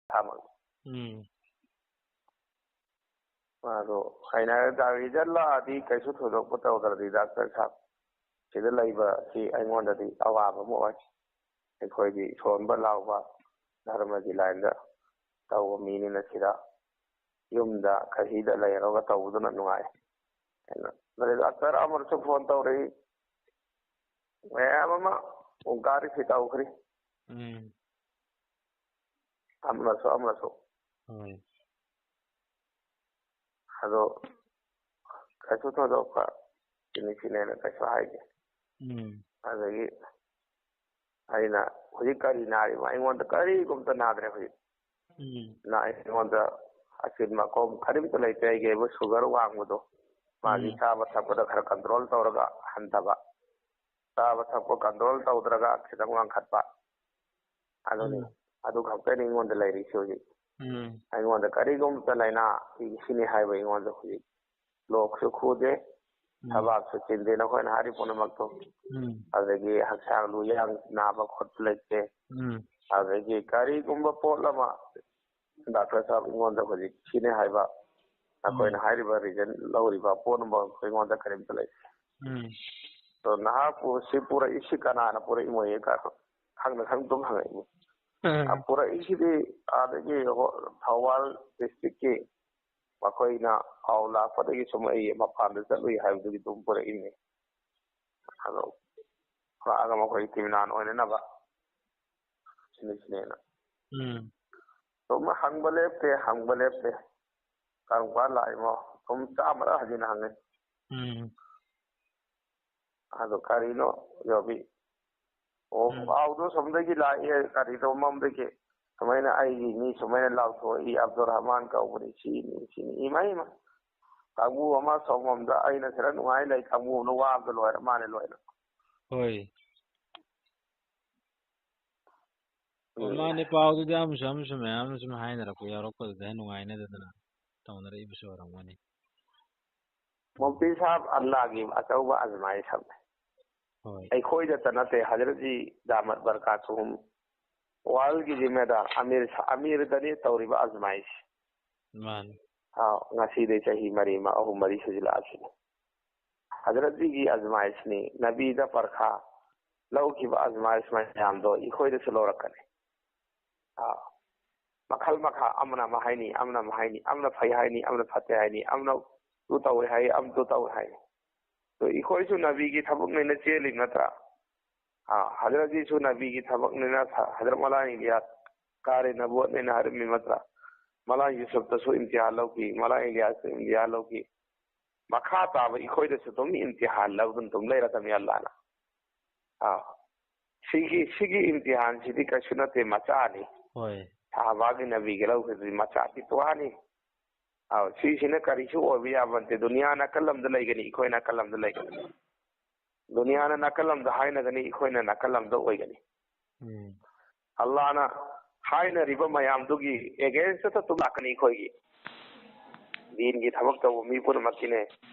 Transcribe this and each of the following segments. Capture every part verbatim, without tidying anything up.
ꯏꯁꯥꯃꯛ꯫ ꯎꯝ꯫ ꯑꯗꯣ ꯑꯩꯅ ꯍꯥꯏꯔꯦ, "ꯗꯥ, ꯔꯤꯖꯜ ꯂꯥꯛꯑꯗꯤ ꯀꯩꯁꯨ ꯊꯣꯏꯗꯣꯛꯄ ꯇꯧꯗ꯭ꯔꯗꯤ ꯗꯥꯛꯇꯔ ꯁꯥꯍꯕ, ꯁꯤꯗ ꯂꯩꯕ ꯁꯤ ꯑꯩꯉꯣꯟꯗꯗꯤ ꯑꯋꯥꯕ ꯑꯃ ꯑꯣꯏ꯫ ꯑꯩꯈꯣꯏꯗꯤ ꯁꯣꯟꯕ ꯂꯥꯎꯕ ꯙꯔꯃꯒꯤ ꯂꯥꯏꯟꯗ ꯇꯧꯕ ꯃꯤꯅꯤꯅ ꯁꯤꯗ ꯌꯨꯝꯗ ꯀꯍꯤꯗ ꯂꯩꯔꯒ ꯇꯧꯕꯗꯨꯅ ꯅꯨꯡꯉꯥꯏ"꯫ ꯑꯩꯅ, ꯑꯗꯩ ꯗꯥꯛꯇꯔ ꯑꯃꯅꯁꯨ ꯐꯣꯟ ꯇꯧꯔꯛꯏ, ꯃꯌꯥꯝ ꯑꯃ ꯎꯟꯀꯥꯔꯤꯁꯤ ꯇꯧꯈ꯭ꯔꯤ꯫ ꯎꯝ꯫ ꯑꯃꯅꯁꯨ ꯑꯃꯅꯁꯨ꯫ ꯍꯣꯏ꯫ ꯑꯗꯣ ꯀꯩꯁꯨ ꯊꯣꯏꯗꯣꯛꯄ ꯁꯤꯅꯤ ꯁꯤꯅꯦꯅ ꯀꯩꯁꯨ ꯍꯥꯏꯗꯦ꯫ ꯎꯝ꯫ ꯑꯗꯒꯤ ꯑꯩꯅ, "ꯍꯧꯖꯤꯛ ꯀꯔꯤ ꯅꯥꯔꯤꯕ?" ꯑꯩꯉꯣꯟꯗ ꯀꯔꯤꯒꯨꯝꯇ ꯅꯥꯗ꯭ꯔꯦ ꯍꯧꯖꯤꯛ꯫ ꯎꯝ꯫ ꯅꯥ-, ꯑꯩꯉꯣꯟꯗ ꯑꯆꯤꯟꯕ ꯑꯀꯣꯝ ꯀꯔꯤꯝꯇ ꯂꯩꯇꯦ꯫ ꯑꯩꯒꯤ ꯑꯩꯕꯨ ꯁꯨꯒꯔ ꯋꯥꯡꯕꯗꯣ, ꯃꯥꯒꯤ ꯎꯝ꯫ ꯆꯥꯕ ꯊꯛꯄꯗ ꯈꯔ ꯀꯟꯇ꯭ꯔꯣꯜ ꯇꯧꯔꯒ ꯍꯟꯊꯕ, ꯆꯥꯕ ꯊꯛꯄ ꯀꯟꯇ꯭ꯔꯣꯜ ꯇꯧꯗ꯭ꯔꯒ ꯈꯤꯇꯪ ꯋꯥꯡꯈꯠꯄ, ꯑꯗꯨꯅꯤ꯫ ꯎꯝ꯫ ꯑꯗꯨ ꯈꯛꯇꯅꯤ ꯑꯩꯉꯣꯟꯗ ꯂꯩꯔꯤꯁꯤ ꯍꯧꯖꯤꯛ꯫ ꯎꯝ꯫ ꯑꯩꯉꯣꯟꯗ ꯀꯔꯤꯒꯨꯝꯕ ꯂꯥꯏꯅꯥ ꯁꯤꯅꯤ ꯍꯥꯏꯕ ꯑꯩꯉꯣꯟꯗ ꯍꯧꯖꯤꯛ ꯂꯣꯛꯁꯨ ꯈꯨꯗꯦ, ꯎꯝ꯫ ꯊꯕꯥꯛꯁꯨ ꯆꯤꯟꯗꯦ, ꯅꯈꯣꯏꯅ ꯍꯥꯏꯔꯤ ꯄꯨꯝꯅꯃꯛꯇꯣ꯫ ꯎꯝ꯫ ꯑꯗꯒꯤ ꯍꯛꯆꯥꯡ ꯂꯨ ꯌꯥꯡ ꯅꯥꯕ ꯈꯣꯠꯄ ꯂꯩꯇꯦ꯫ ꯎꯝ꯫ ꯑꯗꯒꯤ ꯀꯔꯤꯒꯨꯝꯕ ꯄꯣꯠ ꯑꯃ ꯗꯥꯛꯇꯔ ꯁꯥꯍꯕ ꯑꯩꯉꯣꯟꯗ ꯍꯧꯖꯤꯛ ꯁꯤꯅꯤ ꯍꯥꯏꯕ, ꯅꯈꯣꯏꯅ ꯎꯝ꯫ ꯍꯥꯏꯔꯤꯕ ꯔꯤꯖꯟ ꯂꯧꯔꯤꯕ ꯄꯣꯠ ꯑꯃ ꯑꯩꯉꯣꯟꯗ ꯀꯔꯤꯝꯇ ꯂꯩꯇꯦ꯫ ꯎꯝ꯫ ꯑꯗꯣ ꯅꯍꯥꯛꯄꯨ ꯁꯤ ꯄꯨꯔꯛꯏꯁꯤ ꯀꯅꯥꯅ ꯄꯨꯔꯛꯏꯃꯣꯌꯦ ꯈꯪꯅ ꯈꯪꯅ ꯑꯗꯨꯝ ꯍꯪꯉꯛꯏ꯫ ꯎꯝ꯫ ꯑ, ꯄꯨꯔꯛꯏꯁꯤꯗꯤ ꯑꯥꯗꯒꯤ ꯍꯣ-, ꯊꯧꯕꯥꯜ ꯗꯤꯁꯇ꯭ꯔꯤꯛꯀꯤ ꯃꯈꯣꯏꯅ ꯄꯥꯎ ꯂꯥꯛꯄꯗꯒꯤ ꯁꯨꯝ ꯑꯩ ꯃꯄꯥꯟꯗ ꯆꯠꯂꯨꯏ ꯍꯥꯏꯕꯗꯨꯒꯤ ꯑꯗꯨꯝ ꯄꯨꯔꯛꯏꯅꯤ꯫ ꯑꯗꯣ ꯄꯨꯔꯛꯑꯒ ꯃꯈꯣꯏ ꯏꯊꯤꯃꯤꯅꯥꯟ ꯑꯣꯏꯅꯅꯕ ꯁꯤꯅꯤ ꯁꯤꯅꯦꯅ꯫ ꯎꯝ꯫ ꯁꯨꯝ ꯍꯪꯕ ꯂꯦꯞꯇꯦ, ꯍꯪꯕ ꯂꯦꯞꯇꯦ꯫ "ꯀꯔꯝ ꯀꯥꯟ ꯂꯥꯛꯏꯃꯣ?" ꯁꯨꯝ ꯆꯥꯝꯃꯔꯛ ꯍꯟꯖꯤꯟꯅ ꯍꯪꯉꯦ꯫ ꯎꯝ꯫ ꯑꯗꯣ ꯀꯔꯤꯅꯣ ꯌꯣꯕꯤ? ꯑꯣ, ꯎꯝ꯫ ꯄꯥꯎꯗꯣ ꯁꯣꯝꯗꯒꯤ ꯂꯥꯛꯑꯦ, ꯀꯔꯤꯗꯣ ꯃꯝꯗꯒꯤ꯫ ꯁꯨꯃꯥꯏꯅ ꯑꯩꯒꯤ ꯃꯤ ꯁꯨꯃꯥꯏꯅ ꯂꯥꯎꯊꯣꯛꯏ, ꯑꯕꯗꯨꯜ ꯔꯍꯃꯥꯟ ꯀꯧꯕꯅꯤ, ꯁꯤꯅꯤ, ꯁꯤꯅꯤ꯫ ꯏꯃꯥ, ꯏꯃꯥ꯫ ꯀꯥꯡꯕꯨ ꯑꯃ ꯁꯣꯝꯂꯣꯝꯗ ꯑꯩꯅ ꯁꯤꯗ ꯅꯨꯡꯉꯥꯏ ꯂꯩ, ꯀꯥꯡꯕꯨ ꯑꯃꯅ ꯋꯥꯕꯗ ꯂꯣꯏꯔꯦ, ꯃꯥꯅꯦ ꯂꯣꯏꯅ꯫ ꯍꯣꯏ꯫ ꯑꯣ, ꯎꯝ꯫ ꯃꯥꯅꯦ, ꯄꯥꯎꯗꯨꯗꯤ ꯑꯃꯁꯨ ꯑꯃꯁꯨ ꯃꯌꯥꯝ ꯑꯃ ꯁꯨꯝ ꯍꯥꯏꯅꯔꯛꯄ ꯌꯥꯎꯔꯛꯄꯗꯨꯗ ꯅꯨꯡꯉꯥꯏꯅꯗꯗꯅ ꯇꯧꯅꯔꯛꯏꯕꯁꯨ ꯑꯣꯏꯔꯝꯒꯅꯤ꯫ ꯃꯨꯐꯇꯤ ꯁꯥꯍꯕ ꯑꯜꯂꯥꯒꯤ ꯑꯆꯧꯕ ꯑꯖꯃꯥꯏꯁ ꯑꯃꯅꯤ꯫ ꯍꯣꯏ꯫ ꯑꯩꯈꯣꯏꯗꯇ ꯅꯠꯇꯦ, ꯍꯖꯔꯠꯖꯤ ꯗꯥꯃꯠ ꯕꯔꯀꯥꯇꯨꯍꯨꯝ ꯋꯥꯔꯜꯒꯤ ꯖꯤꯝꯃꯦꯗꯥꯔ ꯑꯃꯤꯔ ꯁꯥ-, ꯑꯃꯤꯔꯗꯅꯤ ꯇꯧꯔꯤꯕ ꯑꯖꯃꯥꯏꯁꯤ꯫ ꯃꯥꯅꯤ꯫ ꯑꯥ, ꯉꯁꯤꯗꯩ ꯆꯍꯤ ꯃꯔꯤ, ꯃ-, ꯑꯍꯨꯝ ꯃꯔꯤ ꯁꯨꯖꯤꯜꯂꯛꯑꯁꯤꯅꯤ꯫ ꯍꯖꯔꯠꯖꯤꯒꯤ ꯑꯖꯃꯥꯏꯁꯅꯤ, ꯅꯕꯤꯗ ꯄꯔꯈꯥ ꯂꯧꯈꯤꯕ ꯑꯖꯃꯥꯏꯁ ꯃꯌꯥꯝꯗꯣ ꯑꯩꯈꯣꯏꯗꯁꯨ ꯂꯧꯔꯛꯀꯅꯤ꯫ ꯑꯥ, ꯃꯈꯜ ꯃꯈꯥ, ꯑꯃꯅ ꯑꯃ ꯍꯥꯏꯅꯤ, ꯑꯃꯅ ꯑꯃ ꯍꯥꯏꯅꯤ, ꯑꯃꯅ ꯐꯩ ꯍꯥꯏꯅꯤ, ꯑꯃꯅ ꯐꯠꯇꯦ ꯍꯥꯏꯅꯤ, ꯑꯃꯅ ꯇꯨ ꯇꯧꯋꯦ ꯍꯥꯏ, ꯑꯃ ꯇꯨ ꯇꯧꯋꯦ ꯍꯥꯏꯅꯤ꯫ ꯑꯗꯣ ꯑꯩꯈꯣꯏꯁꯨ ꯅꯕꯤꯒꯤ ꯊꯕꯛꯅꯦꯅ ꯆꯦꯜꯂꯤ ꯅꯠꯇ꯭ꯔꯥ? ꯑꯥ, ꯍꯖꯔꯠꯖꯤꯁꯨ ꯅꯕꯤꯒꯤ ꯊꯕꯛꯅꯤꯅ ꯁ-, ꯍꯖꯔꯠ ꯃꯂꯥꯡ ꯏꯂꯤꯌꯥꯁ ꯀꯥꯔꯦ ꯅꯕꯨꯋꯠꯅꯦꯅ ꯍꯥꯏꯔꯝꯃꯤ ꯅꯠꯇ꯭ꯔꯥ? ꯃꯂꯥꯡ ꯌꯨꯁꯨꯐꯇꯁꯨ ꯏꯝꯇꯤꯍꯥꯟ ꯂꯧꯈꯤ, ꯃꯂꯥꯡ ꯏꯂꯤꯌꯥꯁꯇꯁꯨ ꯏꯝꯇꯤꯍꯥꯟ ꯂꯧꯈꯤ꯫ ꯃꯈꯥ ꯇꯥꯕ ꯑꯩꯈꯣꯏꯗꯁꯨ ꯑꯗꯨꯝ ꯏꯝꯇꯤꯍꯥꯟ ꯂꯧꯗꯨꯅ ꯑꯗꯨꯝ ꯂꯩꯔꯗꯝꯅꯤ ꯑꯜꯂꯥꯅ꯫ ꯑꯥ, ꯁꯤꯒꯤ, ꯁꯤꯒꯤ ꯏꯝꯇꯤꯍꯥꯟꯁꯤꯗꯤ ꯀꯩꯁꯨ ꯅꯠꯇꯦ, ꯃꯆꯥꯅꯤ꯫ ꯍꯣꯏ꯫ ꯁꯍꯥꯕꯥꯒꯤ ꯅꯕꯤꯒꯤ ꯂꯧꯈꯤꯕꯗꯨꯗꯤ ꯃꯆꯥ ꯄꯤꯛꯄ ꯋꯥꯅꯤ꯫ ꯑꯥ, ꯁꯤꯁꯤꯅ ꯀꯔꯤꯁꯨ ꯑꯣꯏꯕ ꯌꯥꯕ ꯅꯠꯇꯦ꯫ ꯗꯨꯅꯤꯌꯥ ꯅꯥꯀꯜ ꯑꯃꯗ ꯂꯩꯒꯅꯤ, ꯑꯩꯈꯣꯏ ꯅꯥꯀꯜ ꯑꯃꯗ ꯂꯩꯒꯅꯤ꯫ ꯗꯨꯅꯤꯌꯥꯅ ꯅꯥꯀꯜ ꯑꯃꯗ ꯍꯥꯏꯅꯒꯅꯤ, ꯑꯩꯈꯣꯏꯅ ꯅꯥꯀꯜ ꯑꯃꯗ ꯑꯣꯏꯒꯅꯤ꯫ ꯎꯝ꯫ ꯑꯜꯂꯥꯅ ꯍꯥꯏꯅꯔꯤꯕ ꯃꯌꯥꯝꯗꯨꯒꯤ against ꯇ ꯑꯗꯨꯝ ꯂꯥꯛꯀꯅꯤ ꯑꯩꯈꯣꯏꯒꯤ꯫ ꯗꯤꯟꯒꯤ ꯊꯕꯛ ꯇꯧꯕ ꯃꯤ ꯄꯨꯝꯅꯃꯛꯀꯤꯅꯦ,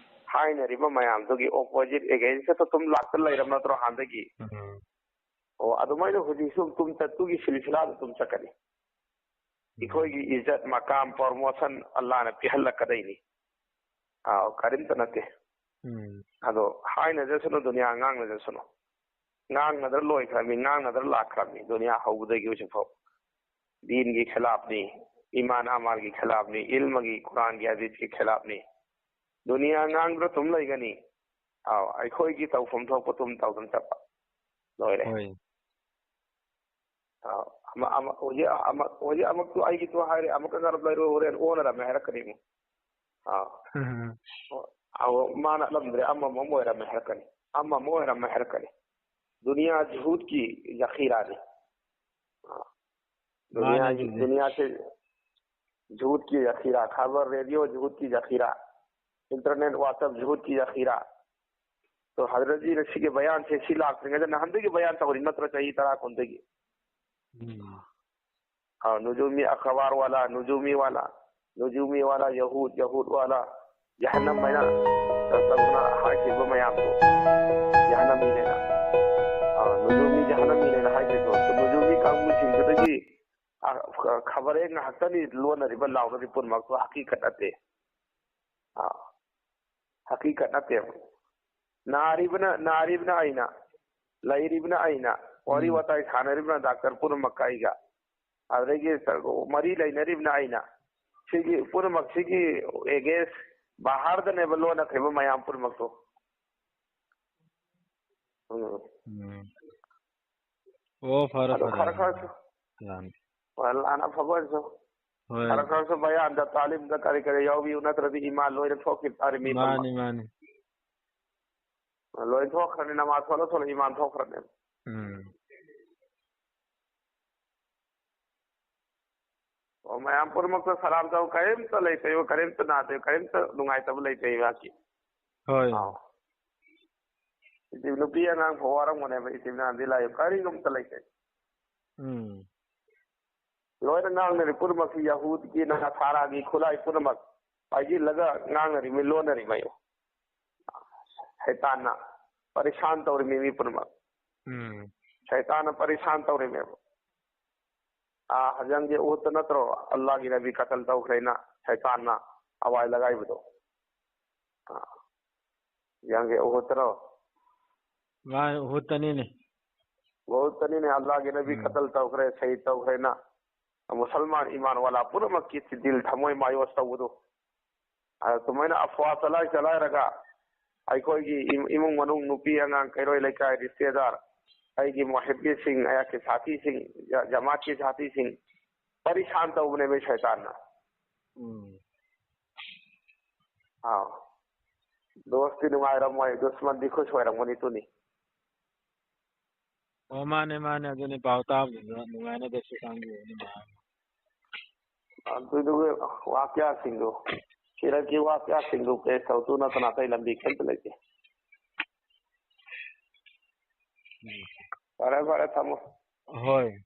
ꯍꯥꯏꯅꯔꯤꯕ ꯃꯌꯥꯝꯗꯨꯒꯤ opposite, against ꯇ ꯑꯗꯨꯝ ꯂꯥꯛꯇ ꯂꯩꯔꯕ ꯅꯠꯇ꯭ꯔꯣ ꯍꯥꯟꯅꯗꯒꯤ? ꯎꯝ꯫ ꯑꯣ, ꯑꯗꯨꯃꯥꯏꯅ ꯍꯧꯖꯤꯛꯁꯨ ꯑꯗꯨꯝ ꯆꯠꯇꯨꯒꯤ ꯁꯤꯜꯁꯤꯂꯥꯗ ꯑꯗꯨꯝ ꯆꯠꯀꯅꯤ꯫ ꯑꯩꯈꯣꯏꯒꯤ ꯏꯖꯠ, ꯃꯀꯥꯝ, promotion ꯑꯜꯂꯥꯅ ꯄꯤꯍꯜꯂꯛꯀꯗꯣꯏꯅꯤ꯫ ꯑꯥ, ꯀꯔꯤꯝꯇ ꯅꯠꯇꯦ꯫ ꯎꯝ꯫ ꯑꯗꯣ ꯍꯥꯏꯅꯖꯁꯅꯨ, ꯗꯨꯅꯤꯌꯥ ꯉꯥꯡꯅꯖꯁꯅꯨ꯫ ꯉꯥꯡꯅꯗ꯭ꯔ ꯂꯣꯏꯈ꯭ꯔꯕꯅꯤ, ꯉꯥꯡꯅꯗ꯭ꯔ ꯂꯥꯛꯈ꯭ꯔꯕꯅꯤ, ꯗꯨꯅꯤꯌꯥ ꯍꯧꯕꯗꯒꯤ ꯍꯧꯖꯤꯛꯐꯥꯎ꯫ ꯗꯤꯟꯒꯤ ꯈꯤꯂꯥꯐꯅꯤ, ꯏꯃꯥꯟ ꯑꯃꯥꯜꯒꯤ ꯈꯤꯂꯥꯐꯅꯤ, ꯏꯜꯃꯒꯤ, ꯀꯨꯔꯥꯟꯒꯤ, ꯍꯗꯤꯁꯀꯤ ꯈꯤꯂꯥꯐꯅꯤ꯫ ꯗꯨꯅꯤꯌꯥ ꯉꯥꯡꯗ꯭ꯔ ꯑꯗꯨꯝ ꯂꯩꯒꯅꯤ꯫ ꯑꯥꯎ, ꯑꯩꯈꯣꯏꯒꯤ ꯇꯧꯐꯝ ꯊꯣꯛꯄ ꯑꯗꯨꯝ ꯇꯧꯗꯨꯅ ꯆꯠꯄ꯫ ꯂꯣꯏꯔꯦ꯫ ꯍꯣꯏ꯫ ꯑꯥꯎ, ꯑꯃ, ꯑꯃ, ꯍꯧꯖꯤꯛ ꯑꯃ, ꯍꯧꯖꯤꯛ ꯑꯃꯛꯁꯨ ꯑꯩꯒꯤꯗꯨ ꯍꯥꯏꯔꯦ, ꯑꯃꯨꯛꯀ ꯉꯔꯞ ꯂꯩꯔꯣ, ꯍꯣꯔꯦꯟ ꯑꯣꯟꯅꯔꯝꯃꯦ ꯍꯥꯏꯔꯛꯀꯅꯤ ꯑꯃꯨꯛ꯫ ꯑꯥꯎ꯫ ꯑꯥꯎ, ꯃꯥꯅ ꯑꯂꯝꯗ꯭ꯔꯦ, ꯑꯃꯃꯝ ꯑꯣꯏꯔꯝꯃꯦ ꯍꯥꯏꯔꯛꯀꯅꯤ, ꯑꯃꯃꯝ ꯑꯣꯏꯔꯝꯃꯦ ꯍꯥꯏꯔꯛꯀꯅꯤ꯫ ꯗꯨꯅꯤꯌꯥ ꯖꯨꯍꯨꯗꯀꯤ ꯖꯈꯤꯔꯥꯅꯤ꯫ ꯑꯥ꯫ ꯃꯥꯅꯦ ꯗꯨꯅꯤꯌꯥꯒꯤ, ꯑꯗꯨꯗꯤ꯫ ꯗꯨꯅꯤꯌꯥꯁꯦ ꯖꯨꯍꯨꯗꯀꯤ ꯖꯈꯤꯔꯥ, ꯈꯕꯔ, ꯔꯦꯗꯤꯑꯣ ꯖꯨꯍꯨꯗꯀꯤ ꯖꯈꯤꯔꯥ, internet, WhatsApp ꯖꯨꯍꯨꯗꯀꯤ ꯖꯈꯤꯔꯥ꯫ ꯇꯣ ꯍꯖꯔꯠꯖꯤꯅ ꯁꯤꯒꯤ ꯕꯌꯥꯟꯁꯦ ꯁꯤ ꯂꯥꯛꯇ꯭ꯔꯤꯉꯩꯗ ꯅꯍꯥꯟꯗꯒꯤ ꯕꯌꯥꯟ ꯇꯧꯔꯤ ꯅꯠꯇ꯭ꯔꯣ, ꯆꯍꯤ ꯇꯔꯥ ꯀꯨꯟꯗꯒꯤ? ꯎꯝ꯫ ꯑꯥ, ꯅꯨꯖꯨꯃꯤ ꯑꯈꯕꯥꯔ ꯋꯥꯂꯥ, ꯅꯨꯖꯨꯃꯤ ꯋꯥꯂꯥ, ꯅꯨꯖꯨꯃꯤ ꯋꯥꯂꯥ, ꯌꯍꯨꯗ, ꯌꯍꯨꯗ ꯋꯥꯂꯥ, ꯖꯍꯟꯅꯝ ꯍꯥꯏꯅ ꯇꯧꯗꯅ ꯍꯥꯏꯈꯤꯕ ꯃꯌꯥꯝꯗꯣ, ꯖꯍꯟꯅꯃꯤꯅꯦꯅ꯫ ꯑꯥ, ꯅꯨꯖꯨꯃꯤ ꯖꯍꯟꯅꯃꯤꯅꯦꯅ ꯍꯥꯏꯈꯤꯕꯗꯣ, ꯅꯨꯖꯨꯃꯤ ꯀꯥꯡꯕꯨꯁꯤꯡꯗꯨꯗ ꯑ, ꯈꯕꯔꯦ ꯉꯥꯏꯍꯥꯛꯇꯅꯤ ꯂꯣꯟꯅꯔꯤꯕ, ꯂꯥꯎꯅꯔꯤꯕ ꯄꯨꯝꯅꯃꯛꯇꯣ ꯍꯀꯤꯀꯠ ꯅꯠꯇꯦ꯫ ꯑ, ꯍꯀꯤꯀꯠ ꯅꯠꯇꯦꯕ꯫ ꯅꯥꯔꯤꯕꯅ, ꯅꯥꯔꯤꯕꯅ ꯑꯩꯅ, ꯂꯩꯔꯤꯕꯅ ꯑꯩꯅ, ꯋꯥꯔꯤ ꯎꯝ꯫ ꯋꯥꯇꯥꯏ ꯁꯥꯟꯅꯔꯤꯕꯅ ꯗꯥꯛꯇꯔ ꯄꯨꯝꯅꯃꯛꯀ ꯑꯩꯒ, ꯑꯗꯨꯗꯒꯤ ꯃꯔꯤ ꯂꯩꯅꯔꯤꯕꯅ ꯑꯩꯅ, ꯁꯤꯒꯤ ꯄꯨꯝꯅꯃꯛꯁꯤꯒꯤ against, ꯕꯥꯍꯔꯗꯅꯦꯕ ꯂꯣꯟꯅꯈ꯭ꯔꯤꯕ ꯃꯌꯥꯝ ꯄꯨꯝꯅꯃꯛꯇꯣ꯫ ꯎꯝ꯫ ꯎꯝ꯫ ꯑꯣ, ꯐꯔꯦ, ꯑꯗꯣ ꯐꯔꯦ꯫ ꯈꯔ ꯈꯔꯁꯨ ꯌꯥꯅꯤ꯫ ꯍꯣꯏ, ꯂꯥꯟ ꯑꯐꯕ ꯑꯣꯏꯔꯁꯨ꯫ ꯍꯣꯏ꯫ ꯈꯔ ꯈꯔꯁꯨ ꯕꯌꯥꯟꯗ, ꯇꯥꯂꯤꯝꯗ ꯀꯔꯤ ꯀꯔꯤ ꯌꯥꯎꯕꯤꯌꯨ, ꯅꯠꯇ꯭ꯔꯗꯤ ꯏꯃꯥꯟ ꯂꯣꯏꯅ ꯊꯣꯛꯈꯤꯕ ꯇꯥꯔꯦ ꯃꯤ ꯄꯨꯝꯅꯃꯛ꯫ ꯃꯥꯅꯤ, ꯃꯥꯅꯤ꯫ ꯂꯣꯏ ꯊꯣꯛꯈ꯭ꯔꯅꯤ, ꯅꯃꯥꯖ ꯁꯣꯜꯂ ꯁꯣꯜꯂ ꯏꯃꯥꯟ ꯊꯣꯛꯈ꯭ꯔꯅꯦꯕ꯫ ꯎꯝ꯫ ꯑꯣ, ꯃꯌꯥꯝ ꯄꯨꯝꯅꯃꯛꯇ ꯁꯂꯥꯝ ꯇꯧ, ꯀꯔꯤꯝꯇ ꯂꯩꯇꯦ, ꯀꯔꯤꯝꯇ ꯅꯥꯗꯦ, ꯀꯔꯤꯝꯇ ꯅꯨꯡꯉꯥꯏꯇꯕ ꯂꯩꯇꯦ ꯏꯕꯥꯛꯀꯤ꯫ ꯍꯣꯏ꯫ ꯑꯥꯎ꯫ ꯏꯆꯦ, ꯅꯨꯄꯤ ꯑꯉꯥꯡ ꯐꯥꯎ ꯋꯥꯔꯝꯒꯅꯦꯕ, ꯏꯆꯦ ꯃꯌꯥꯝꯗꯤ ꯂꯥꯛꯏ, ꯀꯔꯤꯒꯨꯝꯕꯇ ꯂꯩꯇꯦ꯫ ꯎꯝ꯫ ꯂꯣꯏꯅ ꯉꯥꯡꯅꯔꯤ ꯄꯨꯝꯅꯃꯛꯁꯤ, ꯌꯍꯨꯗꯒꯤ, ꯅꯁꯥꯔꯥꯒꯤ ꯈꯨꯠꯂꯥꯏ ꯄꯨꯝꯅꯃꯛ ꯄꯥꯏꯁꯤꯜꯂꯒ ꯉꯥꯡꯅꯔꯤꯃꯤ, ꯂꯣꯟꯅꯔꯤꯃꯤ꯫ ꯁꯩꯇꯥꯟꯅ ꯄꯔꯤꯁꯥꯟ ꯇꯧꯔꯤꯃꯤ ꯃꯤ ꯄꯨꯝꯅꯃꯛ꯫ ꯎꯝ꯫ ꯁꯩꯇꯥꯟꯅ ꯄꯔꯤꯁꯥꯟ ꯇꯧꯔꯤꯃꯦꯕ꯫ ꯑꯥ, ꯍꯖꯪꯒꯤ ꯎꯍꯨꯠꯇ ꯅꯠꯇ꯭ꯔꯣ ꯑꯜꯂꯥꯒꯤ ꯅꯕꯤ ꯀꯇꯜ ꯇꯧꯈ꯭ꯔꯦꯅ ꯁꯩꯇꯥꯟꯅ ꯑꯋꯥꯏ ꯂꯒꯥꯏꯕꯗꯣ? ꯑꯥ, ꯍꯖꯪꯒꯤ ꯎꯍꯨꯠꯇꯔꯣ? ꯃꯥꯅꯤ, ꯎꯍꯨꯠꯇꯅꯤꯅꯦ꯫ ꯎꯍꯨꯠꯇꯅꯤꯅꯦ, ꯑꯜꯂꯥꯒꯤ ꯅꯕꯤ ꯎꯝ꯫ ꯀꯇꯜ ꯇꯧꯈ꯭ꯔꯦ, ꯁꯍꯤꯗ ꯇꯧꯈ꯭ꯔꯦꯅ꯫ ꯃꯨꯁꯜꯃꯥꯟ ꯏꯃꯥꯟ ꯋꯥꯂꯥ ꯄꯨꯝꯅꯃꯛꯀꯤ ꯗꯤꯜ ꯊꯃꯣꯏ ꯃꯥꯌꯣꯁ ꯇꯧꯕꯗꯣ꯫ ꯑꯗꯨꯃꯥꯏꯅ ꯑꯐꯋꯥ ꯆꯂꯥꯏ ꯆꯂꯥꯏꯔꯒ ꯑꯩꯈꯣꯏꯒꯤ ꯏꯝ-, ꯏꯃꯨꯡ ꯃꯅꯨꯡ, ꯅꯨꯄꯤ ꯑꯉꯥꯡ, ꯀꯩꯔꯣꯏ ꯂꯩꯀꯥꯏ, ꯔꯤꯁꯇꯦꯗꯥꯔ, ꯑꯩꯒꯤ ꯃꯣꯍꯤꯕꯤꯁꯤꯡ, ꯑꯩꯍꯥꯛꯀꯤ ꯁꯥꯊꯤꯁꯤꯡ, ꯖ-, ꯖꯃꯥꯠꯀꯤ ꯁꯥꯊꯤꯁꯤꯡ ꯄꯔꯤꯁꯥꯟ ꯇꯧꯕꯅꯦꯕ ꯁꯩꯇꯥꯟꯅ꯫ ꯎꯝ꯫ ꯑꯥꯎ꯫ ꯗꯣꯁꯇꯤ ꯅꯨꯡꯉꯥꯏꯔꯝꯃꯣꯏ, ꯗꯨꯁꯃꯟꯗꯤ ꯈꯨꯁ ꯑꯣꯏꯔꯝꯒꯅꯤ ꯇꯨꯅꯤ꯫ ꯑꯣ, ꯃꯥꯅꯦ, ꯃꯥꯅꯦ, ꯑꯗꯨꯅꯦ ꯄꯥꯎ ꯇꯥꯕꯗꯨꯗ ꯅꯨꯡꯉꯥꯏꯅꯗꯕꯁꯨ ꯈꯪꯕꯤꯌꯨꯅꯦ ꯃꯌꯥꯝ꯫ ꯑꯗꯨꯗꯨꯒ ꯋꯥꯀꯌꯥꯁꯤꯡꯗꯨ, ꯁꯤꯔꯛꯀꯤ ꯋꯥꯀꯌꯥꯁꯤꯡꯗꯨ ꯄꯦꯁ ꯇꯧꯗꯨ ꯅꯠꯇꯅ ꯑꯇꯩ ꯂꯝꯕꯤ ꯀꯔꯤꯝꯇ ꯂꯩꯇꯦ꯫ ꯎꯝ꯫ ꯐꯔꯦ, ꯐꯔꯦ, ꯊꯝꯃꯣ꯫ ꯍꯣꯏ꯫